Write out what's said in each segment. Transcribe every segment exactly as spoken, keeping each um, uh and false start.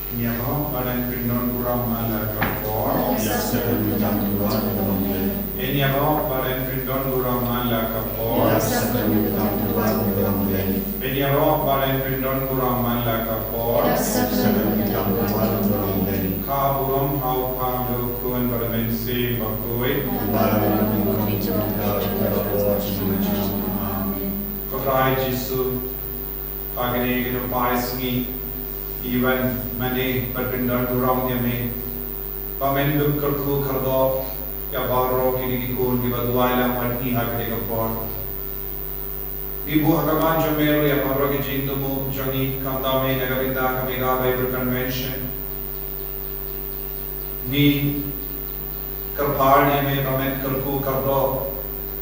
Ngin ïaroh ba yn pyndon burom man la ka por. Ngin ïaroh ba yn pyndon burom man la ka por. Ngin ïaroh ba yn pyndon burom man la ka por. Ka burom ha u Kpa bad u Khun bad u Mynsiem Bakhuid. Amen. Ko Trai Jisu, ha kine ki paisngi, ngi wan mane ban pyndon burom ïa me ba men dup kyrkhu kyrdoh ïa baroh kine ki khun kiba duwai lang bad ngi ha kine ki por. Ngi buh ha khmat jong me ruh ïa baroh ki jingthmu jong ngi, khamtam me na ka bynta ka Mega Bible Convention. Ngi kyrpad ïa me ba men kyrkhu kyrdoh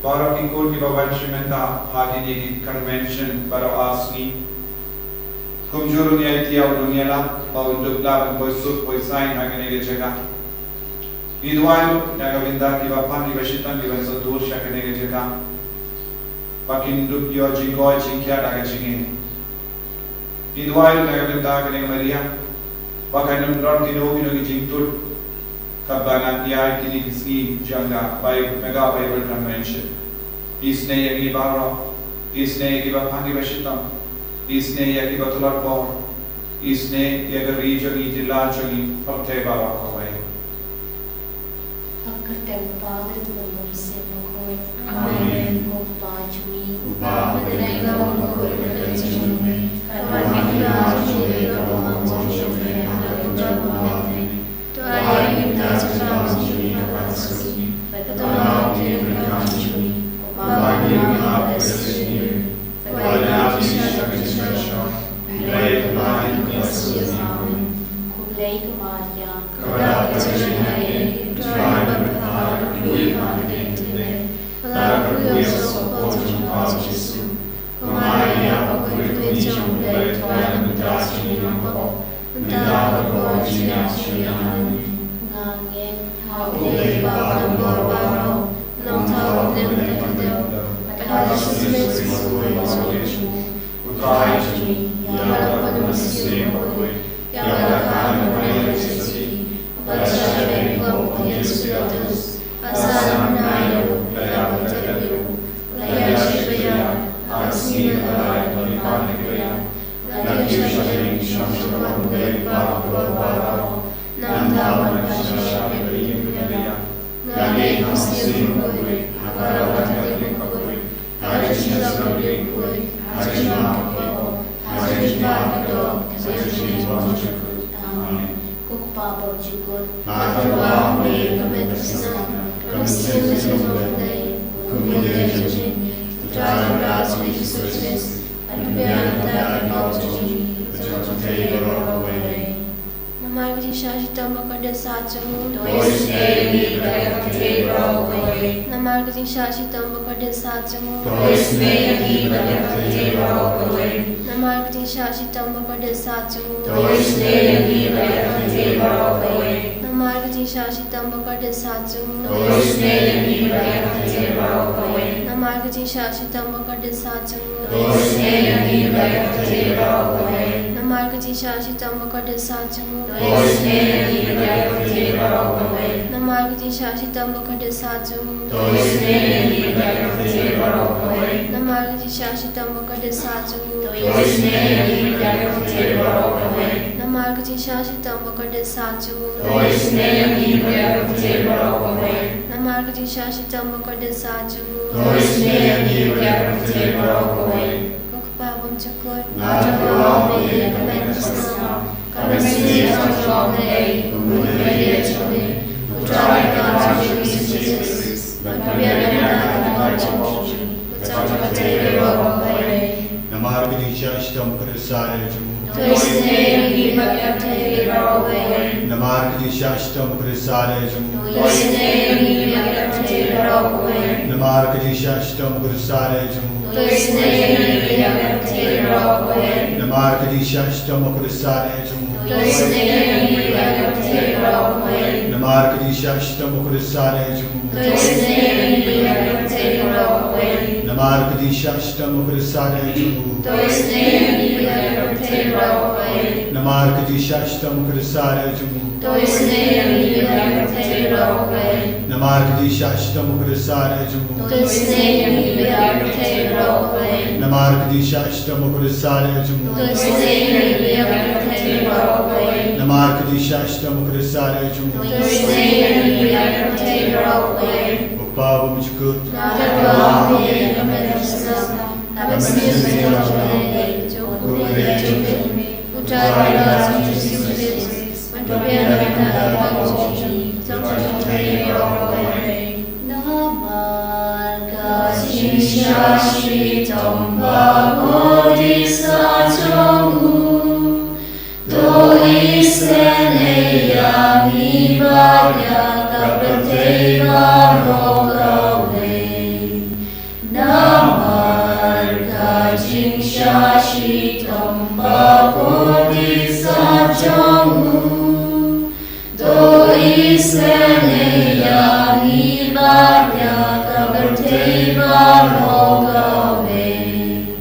baroh ki khun kiba wan sha mynta ha kine ki convention baroh ar sngi. Kumjuh ruh ngi aiti ïa u nongïalam ba un dup lah ban poi suk poi saiñ ha kane ka jaka. Ngi duwai ruh na ka bynta kiba pang kiba shitom kiba sa dur sha kane ka jaka, ba kin dup ïoh jingkoit jingkhiah da ka jingim. Ngi duwai ruh na ka bynta kane ka mariang ba kan ym don kino kino ki jingtut kaba nang ïa kine ki sngi jong ka Bi-, Mega Bible Convention. Isynei ïa ngi baroh, isynei ïa kiba pang kiba shitom, isynei ïa kiba tlot bor, isynei ïa ka ri jong ngi, jylla jong ngi, pyrthei baroh kawei. Ha ka kyrteng u Kpa bad u Khun bad u Mynsiem Bakhuid. Amen. Ko Kpa jong ngi uba ha bneng, ka long bakhuid ka kyrteng jong me. Ka wan ka kyrteng jong me, ka long ka burom jong me ha ka bynta jong me. To ai ïa ngi mynta u kam jong ngi ha ka sngi. Bad to ai ïa ngi u kam jong ngi. Kumba ngi ïoh ïa ngi ha ka sngi. Bad to ai ïa ngi sha ka jingpynshoi. Hynrei to ai ïa ngi sha ka jingpynshoi. Khublei ko Maria. Kaba dap ka jingïaid, U Trai u don bad pha, phi long ha ka bneng. Ba la kyrkhu ïa u soh bakhuid jong pha u Jisu. Ko Maria bakhuid, Kmie jong U Blei, to ai lem mynta ïa ngi ki nongpop, mynta bad ha ka por jong ngi. Amen. Nga ngeit ha U Blei Kpa Baroh, Nongthaw, Kynrad bad Kynrad, bad ha U Jisu Khrist U Khun jong U Trai jong ngi, ïa uba don ha ka bynta ka Mynsiem Bakhuid, ïa uba la kha na ka Mari Joseph, uba la shah ïaleh kum u Pontius Pilatus, la sah, la mih na u, la ïap, la tep ïa u, la ïaid sha kaba ïap, ha ka sngi kaba lai, la leit pat na ki ba ïap, la kiew sha ka ïing, shong sha ka ïing U Blei Kpa Baroh, Nongthaw, ban pynshai ïa kiba ïeit. Nga ngeit ha u Mynsiem Bakhuid, ha ka ïing bakhuid, ha ka jingïasyllok bakhuid, ha ka jingmap bakhuid, ha ka jingpynïaid bakhuid, ha ka jingïaid bakhuid. Amen. Ko Kpa ba jukut, ha ka tyrwa ba ïeit, ka met ka snam, ka mynsiem ka jong U Blei, kum u dei ha ka jingim, ka tyrwa jong U Jisu Khrist, ban pynbiang ïa ka jingim jong ngi, ka jong ka pyrthei baroh kawei. Namar ka jingshah shitom bakordit sah jong u, to isynei ïa ngi bad ïa ka pyrthei baroh kawei. Namar ka jingshah shitom bakordit sah jong u, to isynei ïa ngi bad ïa ka pyrthei baroh kawei. Namar ka jingshah shitom bakordit sah jong u, to isynei ïa ngi bad ïa ka pyrthei baroh kawei. Namar ka jingshah shitom bakordit sah jong u, to isynei ïa ngi bad ïa ka pyrthei baroh kawei. Namar ka jingshah shitom bakordit sah jong u, to isynei ïa ngi bad ïa ka pyrthei baroh kawei. Namar ka jingshah shitom bakordit sah jong u, to isynei ïa ngi bad ïa ka pyrthei baroh kawei. Namar ka jingshah shitom bakordit sah jong u, to isynei ïa ngi bad ïa ka pyrthei baroh kawei. Namar ka jingshah shitom bakordit sah jong u, to isynei ïa ngi bad ïa ka pyrthei baroh kawei. Namar ka jingshah shitom bakordit sah jong u, to isynei ïa ngi bad ïa ka pyrthei baroh kawei. Namar ka jingshah shitom bakordit sah jong u, to isynei ïa ngi bad ïa ka pyrthei baroh kawei. Ko Kpa bymjukut, ha ka tyrwa ba ïeit, ka met ka snam, ka mynsiem ka jong U Blei, kum u dei ha ka jingim, U Trai ka jong ngi U Jisu Khrist, ban pynbiang ïa ka jingim jong ngi, ka jong ka pyrthei baroh kawei. Namar ka jingshah shitom bakordit sah jong u, to isynei ïa ngi bad ïa ka pyrthei baroh kawei. Namar ka jingshah shitom bakordit sah jong u, to isynei ïa ngi bad ïa ka pyrthei baroh kawei. Namar ka jingshah shitom bakordit sah jong u, to isynei ïa ngi bad ïa ka pyrthei baroh kawei. Namar ka jingshah shitom bakordit sah jong u, to isynei ïa ngi bad ïa ka pyrthei baroh kawei. Namar ka jingshah shitom bakordit sah jong u, to isynei ïa ngi bad ïa ka pyrthei baroh kawei. Namar ka jingshah shitom bakordit sah jong u, to isynei ïa ngi bad ïa ka pyrthei baroh kawei. Namar ka jingshah shitom u Khrist ha ïing jong u. To isynei ïa ngi ïa ka pyrthei baroh kawei. Namar ka jingshah shitom u Khrist ha ïing jong u. To isynei ïa ngi ïa ka pyrthei baroh kawei. Namar ka jingshah shitom u Khrist ha ïing jong u. To isynei ïa ngi ïa ka pyrthei baroh kawei. Namar ka jingshah shitom u Khrist ha ïing jong u. To isynei ïa ngi ïa ka pyrthei baroh kawei. Ko Kpa ba mynjur. Nangta ba ïa ka pyrthei. Ka pyrthei. Namar ka jingshah shitom bakordit sa jong u. To isynei ïa ngi bad ïa ka pyrthei baroh kawei. Namar ka jingshah shitom bakordit sa jong u. To isynei ïa ngi bad ïa ka pyrthei baroh kawei.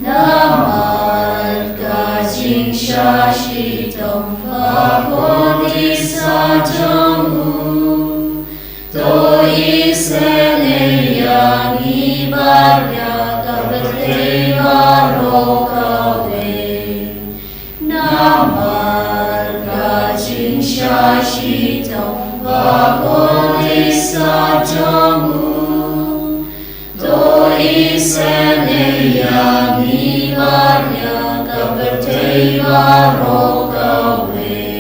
Namar ka jingshah shitom bakordit sa jong u. To isynei ïa ngi bad ïa ka pyrthei baroh kawei. Namar ka jingshah shitom bakordit sa jong u. To isynei ïa ngi bad ïa ka pyrthei baroh kawei.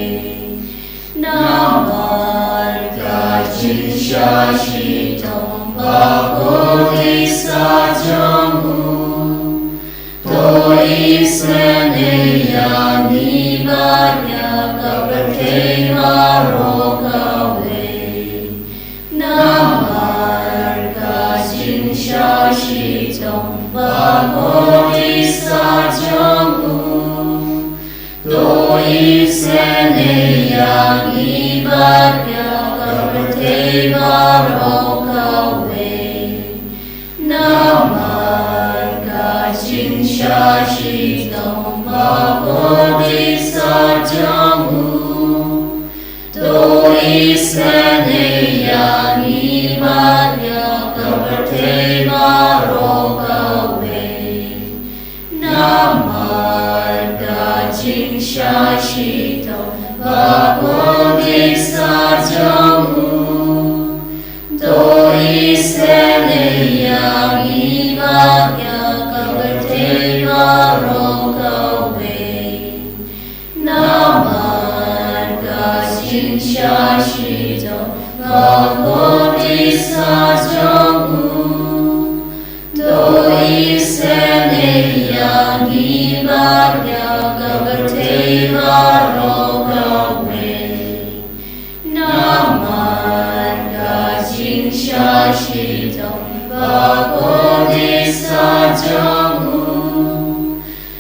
Namar ka jingshah shitom bakordit sa jong u. To isynei ïa ngi bad ïa ka pyrthei baroh kawei. Namar ka jingshah shitom bakordit sa jong u. To isynei ïa ngi bad ïa ka pyrthei baroh kawei. Namar ka jingshah shitom bakordit sa jong u. To isynei ïa ngi bad ïa ka pyrthei baroh kawei. Namar ka jingshah shitom bakordit sa jong u. To isynei ïa ngi bad ïa ka pyrthei baroh kawei. Namar ka jingshah shitom bakordit sa jong u. To isynei ïa ngi bad ïa ka pyrthei baroh kawei. Namar ka jingshah shitom bakordit sa jong u.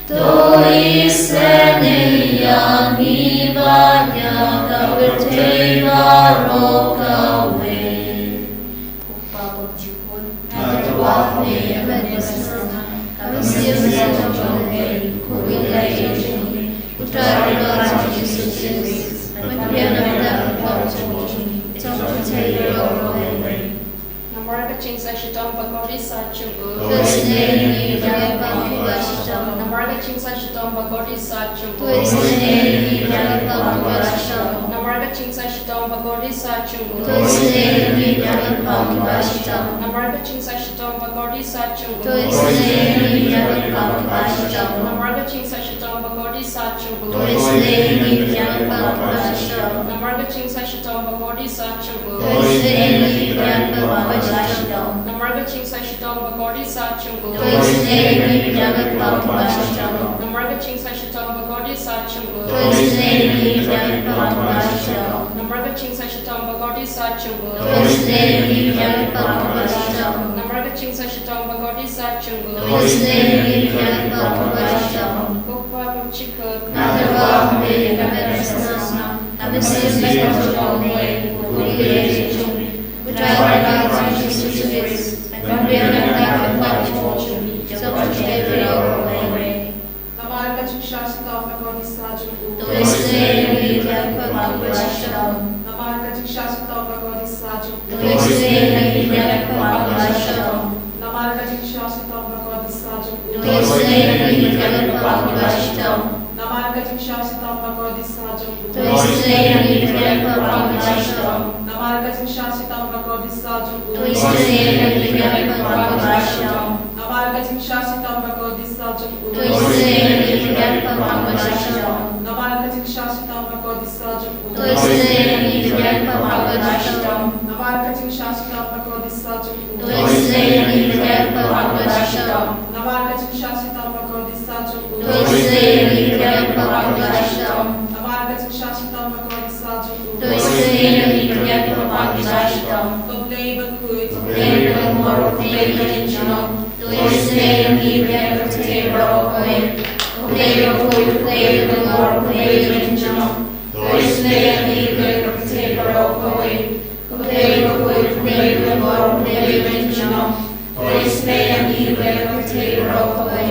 To isynei ïa ngi bad ïa ka pyrthei baroh kawei. Ko Kpa ba mynjur. Nangta ba ïa ka pyrthei. Ka mynsiem jong u Blei. Ko Blei jong ngi. Ko Trai ba la jong u Jisu Khrist. Ban pynbiang na ka bynta ka pop jong ngi. Jong u pyrthei baroh kawei. Namar ka jingshah shitom bakordit sa jong u. To isynei ïa ngi ïa ka pyrthei baroh kawei. Namar ka jingshah shitom bakordit sa jong u. To isynei ïa ngi ïa ka pyrthei baroh kawei. Namar ka jingshah shitom bakordit sa jong u. To isynei ïa ngi ïa ka pyrthei baroh kawei. Namar ka jingshah shitom bakordit sa jong u. To isynei ïa ngi ïa ka pyrthei baroh kawei. Namar ka jingshah shitom bakordit sa jong u. To isynei ïa ngi ïa ka pyrthei baroh kawei. Namar ka jingshah shitom bakordit sa jong u. To isynei ïa ngi ïa ka pyrthei baroh kawei. Namar ka jingshah shitom bakordit sa jong u. To isynei ïa ngi ïa ka pyrthei baroh kawei. Namar ka jingshah shitom bakordit sa jong u. To isynei ïa ngi ïa ka pyrthei baroh kawei. Namar ka jingshah shitom bakordit sa jong u. To isynei ïa ngi ïa ka pyrthei baroh kawei. Namar ka jingshah shitom bakordit sa jong u. To isynei ïa ngi ïa ka pyrthei baroh kawei. Ko Kpa ba mynjur. Nangta ba ïa ka pyrthei. Ka mynsiem jong u Blei. Ko Blei jong ngi. Ko Trai ba la jong u Jisu Khrist. Ban pynbiang na ka bynta ka pop jong ngi. Jong u pyrthei baroh kawei. Namar ka jingshah shitom bakordit sa jong u. To Namar ka jingshah shitom ba ka dei sa jong u. Namar ka jingshah shitom ba ka dei sa jong u. Namar ka jingshah shitom ba ka dei sa jong u. Namar ka jingshah shitom ba ka dei sa jong u. Namar ka jingshah shitom ba ka dei sa jong u. Namar ka jingshah shitom ba ka dei sa jong u. Ko Blei bakhuid. Ko Blei ba longmor, ko Blei ba ïeit jong ngi. To isynei ïa ngi ruh ïa ka pyrthei baroh kawei. Ko Blei bakhuid, ko Blei ba longmor, ko Blei ba ïeit jong ngi. To isynei ïa ngi ruh ïa ka pyrthei baroh kawei. Ko Blei bakhuid, ko Blei ba longmor, ko Blei ba ïeit jong ngi. To isynei ïa ngi ruh ïa ka pyrthei baroh kawei.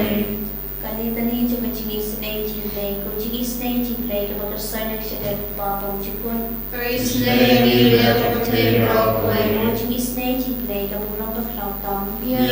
Ka litany jong ka jingisynei jong U Blei. Ko jingisynei jong U Blei kaba kyrshah na ka shadem U Kpa bymjukut. To isynei ïa ngi ruh ïa ka pyrthei baroh kawei. Ko jingisynei jong U Blei kaba u long ba khraw tam. Ïa u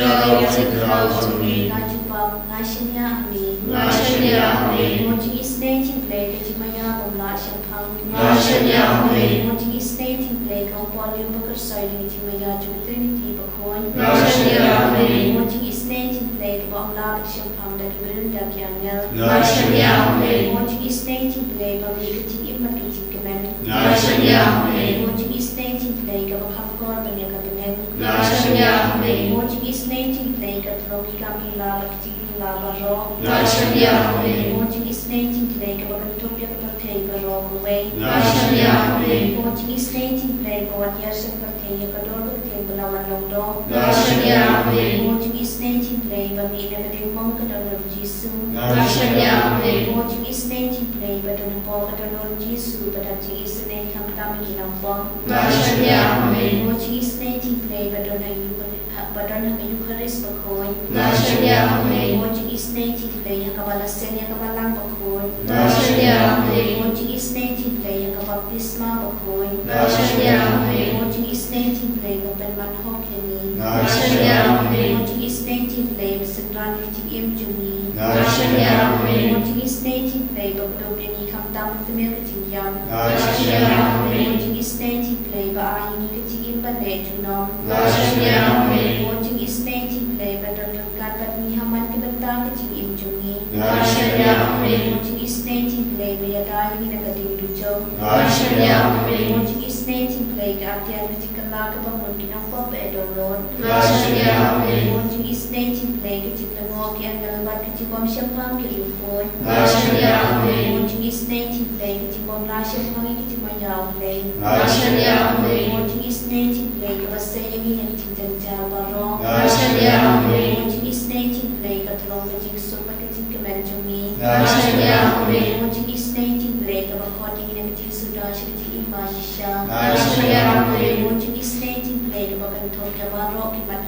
khraw tam. Nga jubab, nga shaniah ha me. Nga shaniah ha me. Ko jingisynei jong U Blei ka jingmaïa bym lah shemphang. Nga shaniah ha me. Ko jingisynei jong U Blei ka u Paul u ba kyrshah na ka jingmaïa jong ka Trinity bakhuid. Nga shaniah ha me. Ko jingisynei jong U Blei kaba ym lah ban shemphang da ki briew da ki angel. Nga shaniah ha me. Ko jingisynei jong U Blei ba mih ka jingim bad ka jingkmen. Nga shaniah ha me. Ko jingisynei jong U Blei kaba kham kor ban ïa ka bneng. Nga shaniah ha me. Ko jingisynei jong U Blei ka tyrwa ki kam ki la bad ki jingla baroh. Nga shaniah ha me. Ko jingisynei jong U Blei kaba kynthup ïa ka pyrthei baroh kawei. Nga shaniah ha me. Ko jingisynei jong U Blei ba wat ïar sha ka pyrthei ïa ka dur ka ktien ba la wan long doh. Nga shaniah ha me. Ko jingisynei jong U Blei ba mih na ka diengmong ka dohnud Jisu. Nga shaniah ha me. Ko jingisynei jong U Blei ba don hapoh ka dohnud Jisu ba don jingisynei khamtam ïa ki nongpop. Nga shaniah ha me. Ko jingisynei jong U Blei ba don ha Eucharist ba don ha ka Eucharist bakhuid. Nga shaniah ha me. Ko jingisynei jong U Blei ha kaba la seng ïa ka balang bakhuid. Nga shaniah ha me. Ko jingisynei jong U Blei ha ka baptisma bakhuid. Nga shaniah ha me. Ko jingisynei jong U Blei ba pynman hok ïa ngi. Nga shaniah ha me. Ko jingisynei jong U Blei ba synran ïa ka jingim jong ngi. Nga shaniah ha me. Ko jingisynei jong U Blei ba kdup ïa ngi khamtam ban tymmen ka jingïap. Nga shaniah ha me. Ko jingisynei jong U Blei ba ai ïa ngi ka jingim ban leh junom. Nga shaniah ha me. Ko jingisynei jong U Blei ba don ryngkat bad ngi ha man ka bynta ka jingim jong ngi. Nga shaniah ha me. Ko jingisynei jong U Blei ba ïada ïa ngi na ka ding dujok. Nga shaniah ha me. Ko jingisynei jong U Blei ka atiar ka jingkylla kaba mut ki nongpop ba dohnud. Nga shaniah ha me. Ko jingisynei jong U Blei ka jinglyngngoh ki angel bad ka jingbym shemphang ki riewkhuid. Nga shaniah ha me. Ko jingisynei jong U Blei ka jingbym lah shemphang ïa ka jingmaïa U Blei. Nga shaniah ha me. Ko jingisynei jong U Blei kaba sei ïa ngi na ka jingjynjar baroh. Nga shaniah ha me. Ko jingisynei jong U Blei ka tyrwa ka jingsuk bad ka jingkmen jong ngi. Nga shaniah ha me. Ko jingisynei jong U Blei kaba khot ïa ngi na ka jingsuda sha ka jingim ba shisha. Nga shaniah ha me. Ko jingisynei jong U Blei kaba kynthup ïa baroh ki mat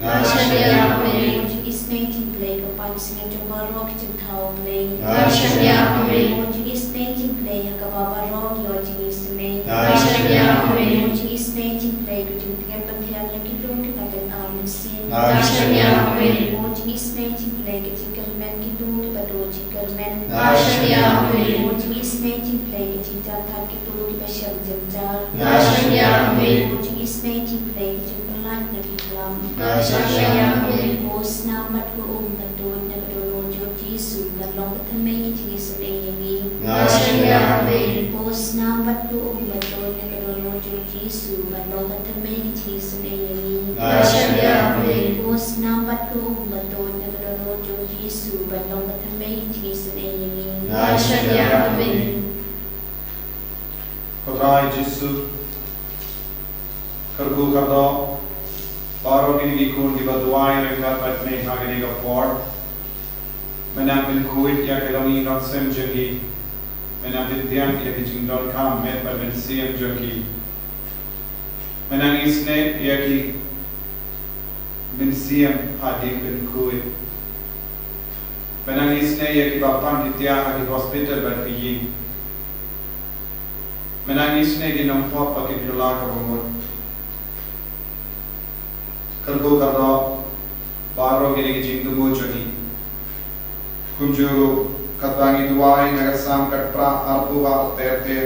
Nga shaniah ha me. Ko jingisynei jong U Blei ka pansngiat jong baroh ki jingthaw Blei. Nga shaniah ha me. Ko jingisynei jong U Blei ha kaba baroh ngi ïoh jingisynei. Nga shaniah ha me. Ko jingisynei jong U Blei ka jingtngen pyntheng ïa ki lum ki pateng ar mynsiem. Nga shaniah ha me. Ko jingisynei jong U Blei ka jingkyrmen kito kiba duh jingkyrmen. Nga shaniah ha me. Ko jingisynei jong U Blei ka jingjynjar kito kiba shem jynjar. Nga shaniah ha me. Ko jingisynei jong U Blei ka jingpyllait na ki Nga shaniah ha me. Ko snam bad ko um ba tuid na ka dohnud jong u Jisu, ban long ka thymmei ka jingisynei ïa ngi. Nga shaniah ha me. Ko snam bad ko um ba tuid na ka dohnud jong u Jisu, ban long ka thymmei ka jingisynei ïa ngi. Nga shaniah ha me. Ko snam bad ko um ba tuid na ka dohnud jong u Jisu, ban long ka thymmei ka jingisynei ïa ngi. Nga shaniah ha me. Ko Trai Jisu, kyrkhu kyrdoh baroh kine ki khun kiba duwai ryngkat bad me ha kane ka por. Me nang pynkhuid ïa ka longïing longsem jong ki. Me nang pyntiang ïa ki jingdonkam met bad mynsiem jong ki. Me nang isynei ïa ki mynsiem hadien pynkhuid. Me nang isynei ïa kiba pang ki tiah ha ki hospital bad ki ïing. Me nang isynei ki nongpop ba kin kylla kaba mut. Kyrkhu kyrdoh baroh kine ki jingthmu jong ngi. Kumjuh ruh katba ngi duwai na ka Salm khatphra arphew ar ter ter.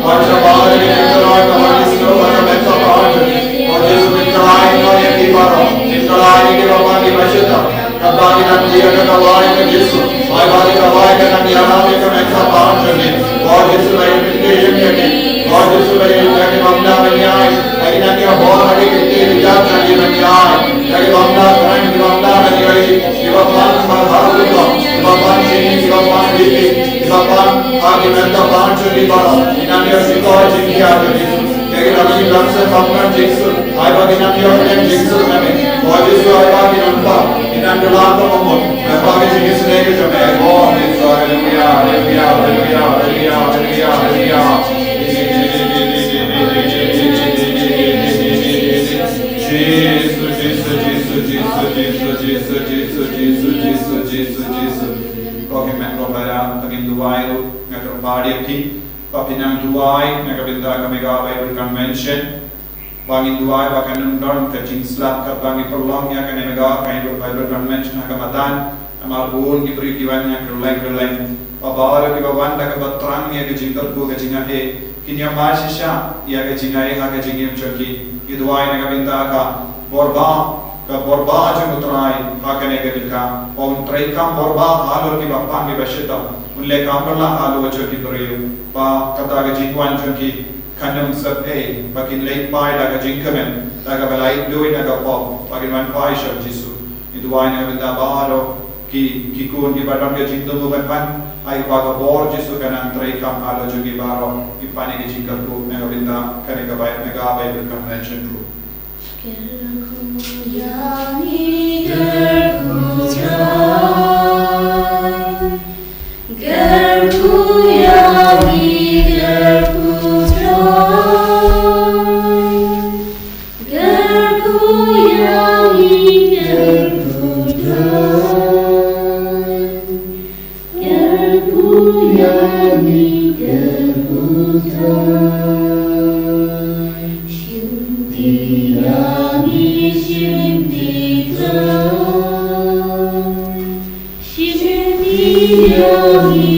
Wan sha baroh ki jingkyrkhu, ka wan ïa sngewbha ka met kaba ha jong ngi. Ko Jisu, pynkylla ïa ngi baroh, pynkylla ïa ngi kiba pang kiba shitom. Katba ngi nang ïa ka kawei, ko Jisu, ai ba ka kawei ka nang ïarap ïa ka met kaba ha jong ngi. Ko Jisu, ba ïa pynkylla ïa ngi. Ko Jisu, ba ïa pynkylla ïa ngi, ba ngi nang ïa bor ha ki kti ki jam jong ngi, ba ngi ai ïa ki bym da kren, ki bym da kren ïa ki, kiba pang ba ha u ko, kiba pang shi, kiba pang bibi, kiba pang ha ki met kaba ha jong ngi baroh. Ngi nang ïa shim ka jingkyrkhu jong ngi. Ïa ki nang ïa ki nang sngewbha jong ngi. Ai ba ki nang ïoh ïa ka jingsuk na me. Ko Jisu, ai ba ki nang ba, ki nang kylla ka mut, ai ba ki jingisynei ka jong me. Ko Jisu, haleluya, haleluya, haleluya, haleluya, haleluya, haleluya. Jisu, Jisu, Jisu. Ko ki hynmen ko para, ngin duwai ruh, nga kyrpad ïa phi ba phin nang duwai na ka bynta ka Mega Bible Convention. Ba ngin duwai ba kan ym don ka jingslap katba ngi pynlong ïa kane ka Mega Bible Convention ha ka madan. Namar bun ki briew ki wan na kylleng kylleng. Ba baroh kiba wan da kaba thrang ïa ka jingkyrkhu, ka jingaiei, kin ïa mad shisha ïa ka jingaiei ha ka jingim jong ki. Ngi duwai na ka bynta ka bor ba, ka bor ba jong U Trai ha kane ka jaka. Ba un treikam bor ba halor kiba pang kiba shitom. Un leh kam bor la halor jong ki briew. Ba kata ka jingwan jong ki kan ym sep ei, ba kin leit phai da ka jingkmen, da kaba lait duh na ka pop, ba kin wan phai sha U Jisu. Ngi duwai na ka bynta baroh Ki, ki khun kiba don ka jingthmu ban pan, ai ba ka bor Jisu ka nang trei kam ha la jong ki baroh. Ki pan ïa ka jingkyrkhu na ka bynta kane ka Baibl, na ka Baibl Convention ruh. Kyrkhu ïa ngi, kyrkhu Trai. Kyrkhu ïa ngi, kyrkhu Trai. Kyrkhu ïa ngi, kyrkhu Trai. Kyrkhu ïa ngi, kyrkhu Trai. Shim ti ïa ngi, shim ti Trai. Shim ti ïa ngi,